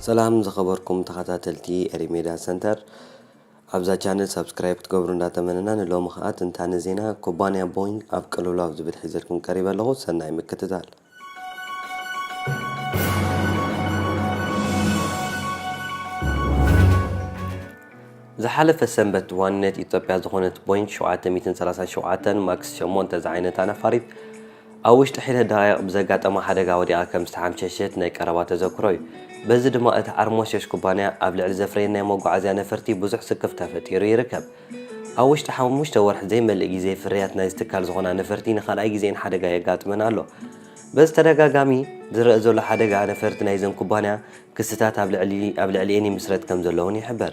ሰላም ዝኸበርኩም ተኸታተልቲ ኤሪ ሜዳ ሰንተር፣ ኣብዛ ቻነል ሳብስክራይብ ክትገብሩ እንዳተመነና፣ ንሎሚ ኸኣ ትንታነ ዜና ኩባንያ ቦይንግ ኣብ ቅልውላው ዝብል ሒዘልኩም ቀሪበ ኣለኹ። ሰናይ ምክትታል። ዝሓለፈ ሰንበት ዋንነት ኢትዮጵያ ዝኾነት ቦይንግ ሸውዓተ ሚእትን ሰላሳን ሸውዓተን ማክስ ሸሞንተ ዝዓይነታ ነፋሪት ኣብ ውሽጢ ሒደት ደቓይቕ ብዘጋጠማ ሓደጋ ወዲቓ ከም ዝተሓምሸሸት ናይ ቀረባ ተዘክሮ እዩ። በዚ ድማ እቲ ዓርሞሸሽ ኩባንያ ኣብ ልዕሊ ዘፍረየን ናይ መጓዓዝያ ነፈርቲ ብዙሕ ስክፍታ ፈጢሩ ይርከብ። ኣብ ውሽጢ ሓሙሽተ ወርሒ ዘይመልእ ግዜ ፍርያት ናይዚ ትካል ዝኾና ነፈርቲ ንኻልኣይ ግዜ እየን ሓደጋ የጋጥመን ኣሎ። በዚ ተደጋጋሚ ዝረአ ዘሎ ሓደጋ ነፈርቲ ናይዘን ኩባንያ ክስታት ኣብ ልዕሊ-፣ ኣብ ልዕሊኤን ይምስረት ከም ዘለውን ይሕበር።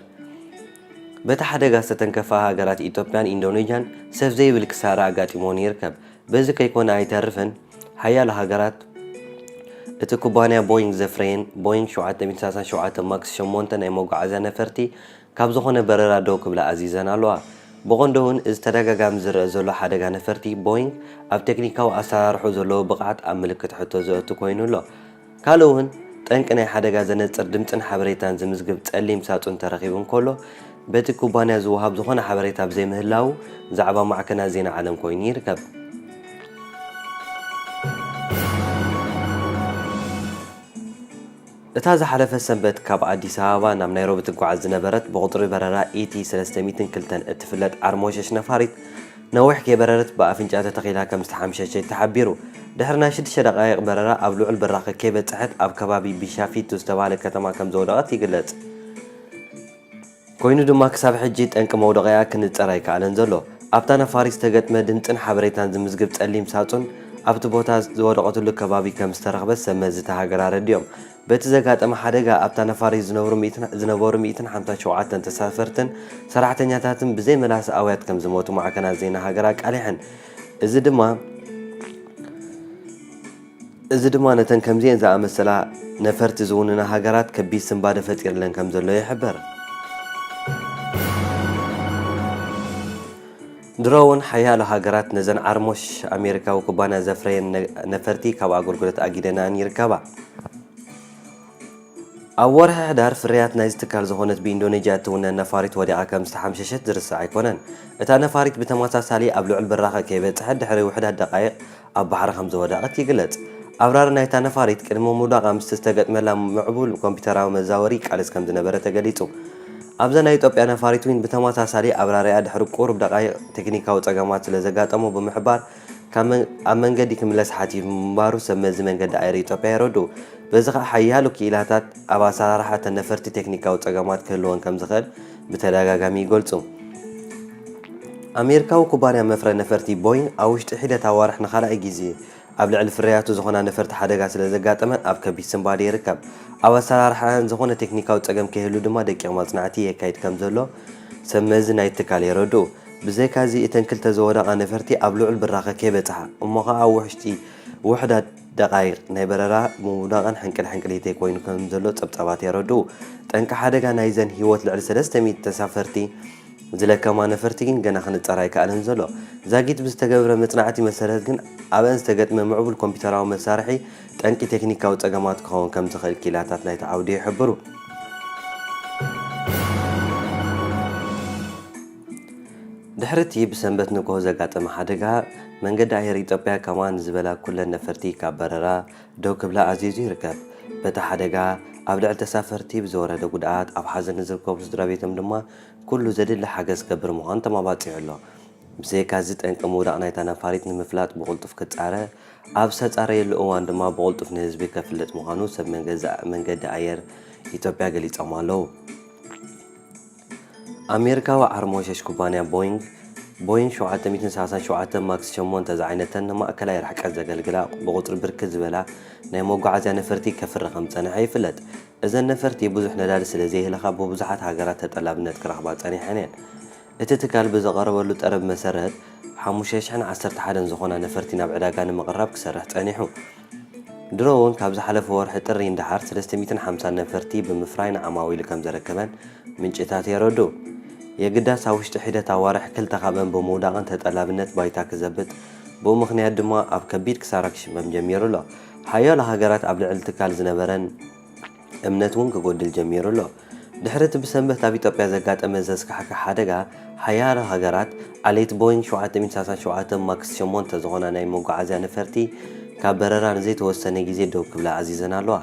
በቲ ሓደጋ ዝተተንከፋ ሃገራት ኢትዮጵያን ኢንዶኔዥያን ሰብ ዘይብል ክሳራ ኣጋጢሞን ይርከብ። በዚ ከይኮነ ኣይተርፍን፣ ሓያሎ ሃገራት እቲ ኩባንያ ቦይንግ ዘፍረየን ቦይንግ ሸውዓተ ሚእትን ሰላሳን ሸውዓተ ማክስ ሸሞንተ ናይ መጓዓዝያ ነፈርቲ ካብ ዝኾነ በረራ ደው ክብላ ኣዚዘን ኣለዋ። ብቐንዱ እውን እዚ ተደጋጋሚ ዝረአ ዘሎ ሓደጋ ነፈርቲ ቦይንግ ኣብ ቴክኒካዊ ኣሰራርሑ ዘለዎ ብቕዓት ኣብ ምልክት ሕቶ ዘእቱ ኮይኑ ኣሎ። ካልእ እውን ጠንቂ ናይ ሓደጋ ዘነጽር ድምጽን ሓበሬታን ዝምዝግብ ጸሊም ሳጹን ተረኺቡ እንከሎ፣ በቲ ኩባንያ ዝወሃብ ዝኾነ ሓበሬታ ብዘይምህላዉ፣ ዛዕባ ማዕከናት ዜና ዓለም ኮይኑ ይርከብ። እታ ዝሓለፈ ሰንበት ካብ ኣዲስ ኣበባ ናብ ናይሮቢ ትጓዓዝ ዝነበረት ብቑጽሪ በረራ ኢቲ ሰለስተ ሚእትን ክልተን እትፍለጥ ዓርሞሸሽ ነፋሪት፣ ነዊሕ ከይበረረት ብኣፍንጫ ተተኺላ ከም ዝተሓምሸሸት ተሓቢሩ። ድሕሪ ናይ ሽዱሽተ ደቓይቕ በረራ ኣብ ልዑል ብራኸ ከይበጽሐት ኣብ ከባቢ ቢሻፊቱ ዝተባህለ ከተማ ከም ዝወደቐት ይግለጽ። ኮይኑ ድማ ክሳብ ሕጂ ጠንቂ መውደቒኣ ክንጸር ኣይከኣለን ዘሎ። ኣብታ ነፋሪት ዝተገጥመ ድምጽን ሓበሬታን ዝምዝግብ ጸሊም ሳጹን ኣብቲ ቦታ ዝወደቐትሉ ከባቢ ከም ዝተረኽበ ሰብ መዚ እታ ሃገር ኣረዲኦም። በቲ ዘጋጠመ ሓደጋ ኣብታ ነፋሪት ዝነብሩ ሚእትን፣ ዝነበሩ ሚእትን ሓምሳን ሸውዓተን ተሳፈርትን ሰራሕተኛታትን ብዘይ መላሲ ኣውያት ከም ዝሞቱ ማዕከናት ዜና ሃገር ኣቃሊሐን። እዚ ድማ፣ እዚ ድማ ነተን ከምዚኤን ዝኣመሰላ ነፈርቲ ዝውንና ሃገራት ከቢድ ስንባደ ፈጢርለን ከም ዘሎ ይሕበር። ድሮ እውን ሓያሎ ሃገራት ነዘን ዓርሞሽ ኣሜሪካዊ ኩባንያ ዘፍረየን ነ-፣ ነፈርቲ ካብ ኣገልግሎት ኣጊደናን ይርከባ። ኣብ ወርሒ ሕዳር ፍርያት ናይዚ ትካል ዝኾነት ብኢንዶኔዥያ እትውነን ነፋሪት ወዲቓ ከም ዝተሓምሸሸት ዝርሳዕ ኣይኮነን። እታ ነፋሪት ብተመሳሳሊ ኣብ ልዑል ብራኸ ከይበጽሐት ድሕሪ ውሑዳት ደቓይቕ ኣብ ባሕሪ ከም ዝወደቐት ይግለጽ። ኣብራሪ ናይታ ነፋሪት ቅድሚ ምውዳቓ ምስቲ ዝተገጥመላ ምዕቡል ኮምፒውተራዊ መዛወሪ ይቃለስ ከም ዝነበረ ተገሊጹ። ኣብዛ ናይ ኢትዮጵያ ነፋሪት እውን ብተመሳሳሊ ኣብራሪኣ ድሕሪ ቁሩብ ደቓይቕ ቴክኒካዊ ጸገማት ስለ ዘጋጠሞ ብምሕባር ካብ መን-፣ ኣብ መንገዲ ክምለስ ሓቲቱ ምንባሩ ሰብ መዚ መንገዲ ኣየር ኢትዮጵያ የረድኡ። በዚ ኸኣ ሓያሎ ክኢላታት ኣብ ኣሰራርሓ እተን ነፈርቲ ቴክኒካዊ ጸገማት ክህልወን ከም ዝኽእል ብተደጋጋሚ ይገልጹ። ኣሜሪካዊ ኩባንያ መፍረ ነፈርቲ ቦይንግ ኣብ ውሽጢ ሒደት ኣዋርሕ ንኻልኣይ ግዜ ኣብ ልዕሊ ፍርያቱ ዝኾና ነፈርቲ ሓደጋ ስለ ዘጋጠመን ኣብ ከቢድ ስንባደ ይርከብ። ኣብ ኣሰራርሓኣን ዝኾነ ቴክኒካዊ ጸገም ከይህሉ ድማ ደቂቕ መጽናዕቲ የካይድ ከም ዘሎ ሰብ መዚ ናይቲ ትካል የረድኡ። ብዘይካዚ እተን ክልተ ዝወደቓ ነፈርቲ ኣብ ልዑል ብራኸ ከይበጽሓ እሞ ኸኣ ኣብ ውሽጢ ውሑዳት ደቓይቕ ናይ በረራ ምውዳቕን ሕንቅል ሕንቅሊተይ ኮይኑ ከም ዘሎ ጸብጻባት የረድኡ። ጠንቂ ሓደጋ ናይዘን ህይወት ልዕሊ ሰለስተ ሚእቲ ተሳፈርቲ ዝለከማ ነፈርቲ ግን ገና ክንጸር ኣይከኣለን ዘሎ። ዛጊት ብዝተገብረ መጽናዕቲ መሰረት ግን ኣብአን ዝተገጥመ ምዕቡል ኮምፒውተራዊ መሳርሒ ጠንቂ ቴክኒካዊ ጸገማት ክኸውን ከም ዝኽእል ክኢላታት ናይቲ ዓውዲ ይሕብሩ። ድሕሪ እቲ ብሰንበት ንግሆ ዘጋጠመ ሓደጋ፣ መንገዲ ኣየር ኢትዮጵያ ከምኣ ንዝበላ ኩለን ነፈርቲ ካብ በረራ ደው ክብላ ኣዚዙ ይርከብ። በቲ ሓደጋ ኣብ ልዕሊ ተሳፈርቲ ብዝወረደ ጉድኣት ኣብ ሓዘን ንዝርከቡ ስድራ ቤቶም ድማ ኩሉ ዘድሊ ሓገዝ ክገብር ምዃኑ ተማባጺዑ ኣሎ። ብዘይካዚ ጠንቂ ምውዳቕ ናይታ ነፋሪት ንምፍላጥ ብቕልጡፍ ክጻረ ኣብ ዝተጻረየሉ እዋን ድማ ብቕልጡፍ ንህዝቢ ከፍልጥ ምዃኑ ሰብ መንገዛ-፣ መንገዲ ኣየር ኢትዮጵያ ገሊጾም ኣለዉ። ኣሜሪካዊ ዓርሞሸሽ ኩባንያ ቦይንግ፣ ቦይንግ ሸውዓተ ሚእትን ሰላሳን ሸውዓተ ማክስ ሸሞንተ ዝዓይነተን ንማእከላይ ርሕቀት ዘገልግላ ብቑጽሪ ብርክት ዝበላ ናይ መጓዓዝያ ነፈርቲ ከፍሪ ከም ዝጸንሐ ይፍለጥ። እዘን ነፈርቲ ብዙሕ ነዳዲ ስለ ዘይህልኻ ብብዙሓት ሃገራት ተጠላብነት ክረኽባ ጸኒሐን እየን። እቲ ትካል ብዘቐረበሉ ጠረብ መሰረት ሓሙሽተ ሽሕን ዓሰርተ ሓደን ዝኾና ነፈርቲ ናብ ዕዳጋ ንምቕራብ ክሰርሕ ጸኒሑ። ድሮ እውን ካብ ዝሓለፈ ወርሒ ጥሪ ንደሓር ሰለስተ ሚእትን ሓምሳን ነፈርቲ ብምፍራይ ንዓማዊሉ ከም ዘረከበን ምንጭታት የረድኡ። የግዳስ ኣብ ውሽጢ ሒደት ኣዋርሕ ክልተ ካብአን ብምውዳቕን ተጠላብነት ባይታ ክዘብጥ፣ ብኡ ምኽንያት ድማ ኣብ ከቢድ ክሳራ ክሽመም ጀሚሩ ኣሎ። ሓያሎ ሃገራት ኣብ ልዕሊ ትካል ዝነበረን እምነት እውን ክጎድል ጀሚሩ ኣሎ። ድሕሪ እቲ ብሰንበት ኣብ ኢትዮጵያ ዘጋጠመ ዘስካሕክሕ ሓደጋ፣ ሓያሎ ሃገራት ዓሌት ቦይንግ ሸውዓተ ሚእቲ ሰላሳ ሸውዓተ ማክስ ሸሞንተ ዝኾና ናይ መጓዓዝያ ነፈርቲ ካብ በረራ ንዘይተወሰነ ግዜ ደው ክብላ ኣዚዘን ኣለዋ።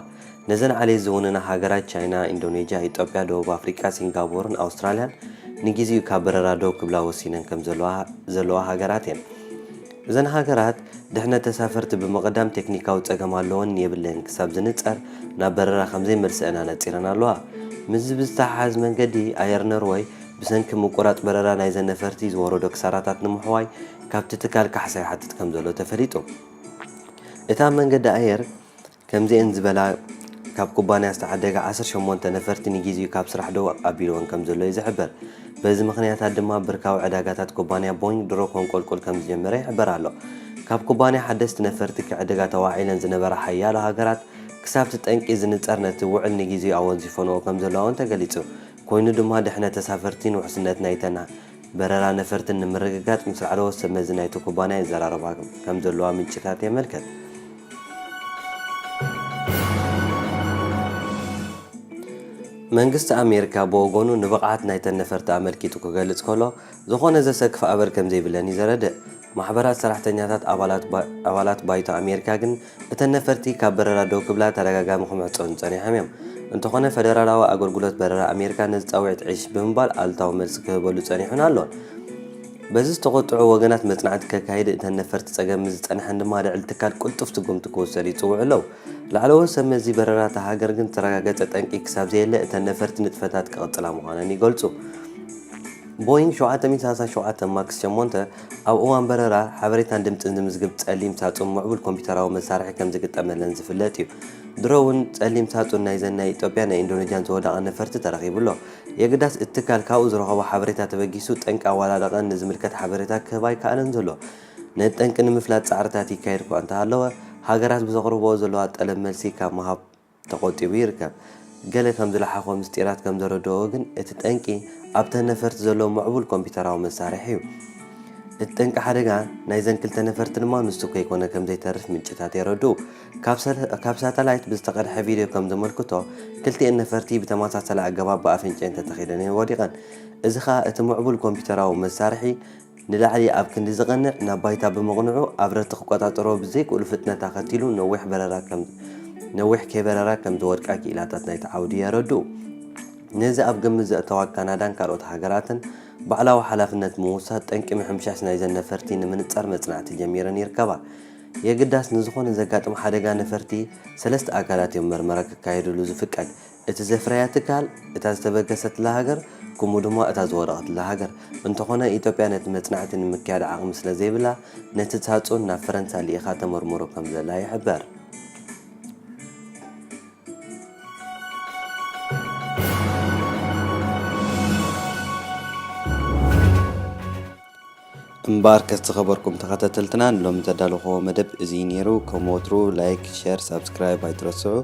ነዘን ዓሌት ዝውንና ሃገራት ቻይና፣ ኢንዶኔዥያ፣ ኢትዮጵያ፣ ደቡብ ኣፍሪቃ፣ ሲንጋፖርን ኣውስትራልያን ንግዜኡ ካብ በረራ ደው ክብላ ወሲነን ከም ዘለዋ ዘለዋ ሃገራት እየን። እዘን ሃገራት ድሕነት ተሳፈርቲ ብምቕዳም ቴክኒካዊ ጸገም ኣለወን የብለን ክሳብ ዝንጸር ናብ በረራ ከም ዘይመልሰአን ኣነጺረን ኣለዋ። ምስዚ ብዝተሓሓዝ መንገዲ ኣየር ኖርወይ ብሰንኪ ምቁራጽ በረራ ናይዘን ነፈርቲ ዝወረዶ ክሳራታት ንምሕዋይ ካብቲ ትካል ካሕሳ ይሓትት ከም ዘሎ ተፈሊጡ። እታ መንገዲ ኣየር ከምዚኤን ዝበላ ካብ ኩባንያ ዝተዓደጋ ዓሰርተ ሸሞንተ ነፈርቲ ንግዜኡ ካብ ስራሕ ደው ኣቢልወን ከም ዘሎ እዩ ዝሕበር። በዚ ምኽንያታት ድማ ብርካዊ ዕዳጋታት ኩባንያ ቦይንግ ድሮ ከንቆልቁል ከም ዝጀመረ ይሕበር ኣሎ። ካብ ኩባንያ ሓደስቲ ነፈርቲ ክዕድጋ ተዋዒለን ዝነበራ ሓያሎ ሃገራት ክሳብቲ ጠንቂ ዝንጸር ነቲ ውዕል ንግዜኡ ኣወንዚፈንኦ ከም ዘለዋ እውን ተገሊጹ። ኮይኑ ድማ ድሕነት ተሳፈርቲን ውሕስነት ናይተን በረራ ነፈርትን ንምርግጋጽ ምስ ላዕለዎት ሰብ መዚ ናይቲ ኩባንያ ይዘራረባ ከም ዘለዋ ምንጭታት የመልክት። መንግስቲ ኣሜሪካ ብወገኑ ንብቕዓት ናይተን ነፈርቲ ኣመልኪቱ ክገልጽ ከሎ፣ ዝኾነ ዘሰክፍ ኣበር ከም ዘይብለን እዩ ዘረድእ። ማሕበራት ሰራሕተኛታት ኣባላት ባ- ኣባላት ባይቶ ኣሜሪካ ግን እተን ነፈርቲ ካብ በረራ ደው ክብላ ተደጋጋሚ ክምሕጸኑ ጸኒሖም እዮም። እንተኾነ ፈደራላዊ ኣገልግሎት በረራ ኣሜሪካ ነዚ ጻውዒት ዕሽ ብምባል ኣሉታዊ መልሲ ክህበሉ ጸኒሑን ኣሎን። በዚ ዝተቖጥዑ ወገናት መጽናዕቲ ከካይድ እተን ነፈርቲ ጸገም ምስ ዝጸንሐን ድማ ልዕሊ ትካል ቅልጡፍ ስጉምቲ ክውሰድ ይጽውዑ ኣለዉ። ላዕለዎት ሰብ መዚ በረራ እታ ሃገር ግን ዝተረጋገጸ ጠንቂ ክሳብ ዘየለ እተን ነፈርቲ ንጥፈታት ክቕጽላ ምዃነን ይገልጹ። ቦይንግ ሸውዓተ ሚእቲ ሰላሳ ሸውዓተ ማክስ ሸሞንተ ኣብ እዋን በረራ ሓበሬታን ድምጽን ዝምዝግብ ጸሊም ሳጹን ምዕቡል ኮምፒውተራዊ መሳርሒ ከም ዝግጠመለን ዝፍለጥ እዩ። ድሮ እውን ጸሊም ሳጹን ናይዘን ናይ ኢትዮጵያ ናይ ኢንዶኔዥያን ዝወደቓ ነፈርቲ ተረኺቡ ኣሎ። የግዳስ እቲ ትካል ካብኡ ዝረኸቦ ሓበሬታ ተበጊሱ ጠንቂ ኣወዳድቐን ንዝምልከት ሓበሬታ ክህብ ኣይከኣለን ዘሎ። ነቲ ጠንቂ ንምፍላጥ ጻዕርታት ይካየድ እኳ እንተሃለወ፣ ሃገራት ብዘቕርብኦ ዘለዋ ጠለብ መልሲ ካብ ምሃብ ተቖጢቡ ይርከብ። ገለ ከም ዝለሓኾ ምስጢራት ከም ዘረድኦ ግን እቲ ጠንቂ ኣብተን ነፈርቲ ዘሎ ምዕቡል ኮምፒውተራዊ መሳርሒ እዩ። እቲ ጠንቂ ሓደጋ ናይዘን ክልተ ነፈርቲ ድማ ንሱ ከይኮነ ከም ዘይተርፍ ምንጭታት የረድኡ። ካብ ሰለ- ካብ ሳተላይት ብዝተቐድሐ ቪድዮ ከም ዘመልክቶ፣ ክልቲኤን ነፈርቲ ብተመሳሳሊ ኣገባብ ብኣፍንጨን ተተኺለን እየን ወዲቐን። እዚ ኸኣ እቲ ምዕቡል ኮምፒውተራዊ መሳርሒ ንላዕሊ ኣብ ክንዲ ዝቐንዕ ናብ ባይታ ብምቕንዑ ኣብረርቲ ክቆጻጸርዎ ብዘይክእሉ ፍጥነት ኣኸቲሉ ነዊሕ በረራ ከም ነዊሕ ከይበረራ ከም ዝወድቃ ክኢላታት ናይቲ ዓውዲ የረድኡ። ነዚ ኣብ ግምት ዘእተዋ ካናዳን ካልኦት ሃገራትን ባዕላዊ ሓላፍነት ብምውሳድ ጠንቂ ምሕምሻሽ ናይዘን ነፈርቲ ንምንጻር መጽናዕቲ ጀሚረን ይርከባ። የግዳስ ንዝኾነ ዘጋጥም ሓደጋ ነፈርቲ ሰለስተ ኣካላት እዮም መርመራ ክካየድሉ ዝፍቀድ። እቲ ዘፍረያ ትካል፣ እታ ዝተበገሰትላ ሃገር፣ ከምኡ ድማ እታ ዝወደቐትላ ሃገር። እንተኾነ ኢትዮጵያ ነቲ መጽናዕቲ ንምክያድ ዓቕሚ ስለ ዘይብላ ነቲ ሳጹን ናብ ፈረንሳ ልኢኻ ተመርምሮ ከም ዘላ ይሕበር። እምበኣርከስ ዝኸበርኩም ተኸታተልትና ንሎሚ ዘዳለኹዎ መደብ እዚ ነይሩ። ከም ወትሩ ላይክ፣ ሸር፣ ሳብስክራይብ ኣይትረስዑ።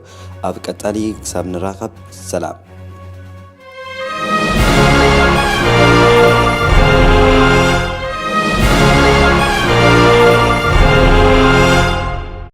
ኣብ ቀጻሊ ክሳብ ንራኸብ ሰላም።